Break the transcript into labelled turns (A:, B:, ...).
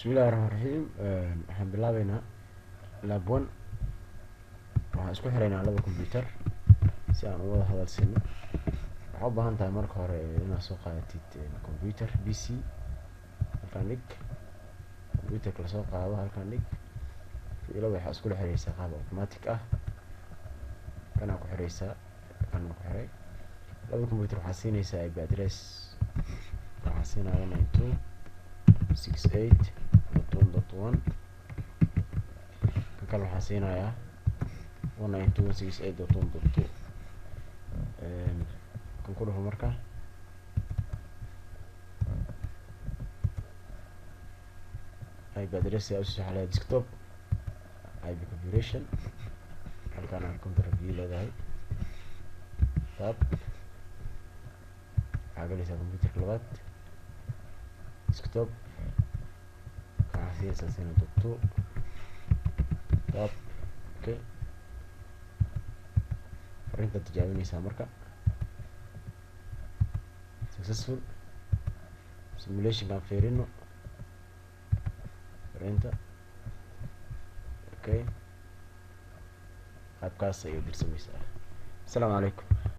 A: Bismillahi raxmaan raxiim. Waxaan bilaabeynaa lab one. Waxaan isku xireynaa laba computer si aan u wada hadal siino. Waxaa u baahan tahay marka hore inaad soo qaadatid computer PC. Halkaan dhig computerka, lasoo qaado, halkaan dhig fiilada. Waxaa iskula xireysaa qaab automatic ah. Kanaa ku xireysaa, kana ku xiray laba computer. Waxaa siineysaa IP address. Waxaa siinaya 9268.1.1. Kan kale waxaa siinayaa 192.168.1.2. Kan ku dhufo marka. IP address yaa usii xalaya. Desktop, IP configuration, halkaan aad control V leedahay, tab. Waxaa galaysaa computerka labaad, desktop, waxaa siinaysaa sina .2, tab. Okay, fariinta tijaabinaysaa marka. Successful. Simulationkaan fiirino fariinta. Okay, qaabkaas ayay dirsamaysaa. Asalaamu calaykum.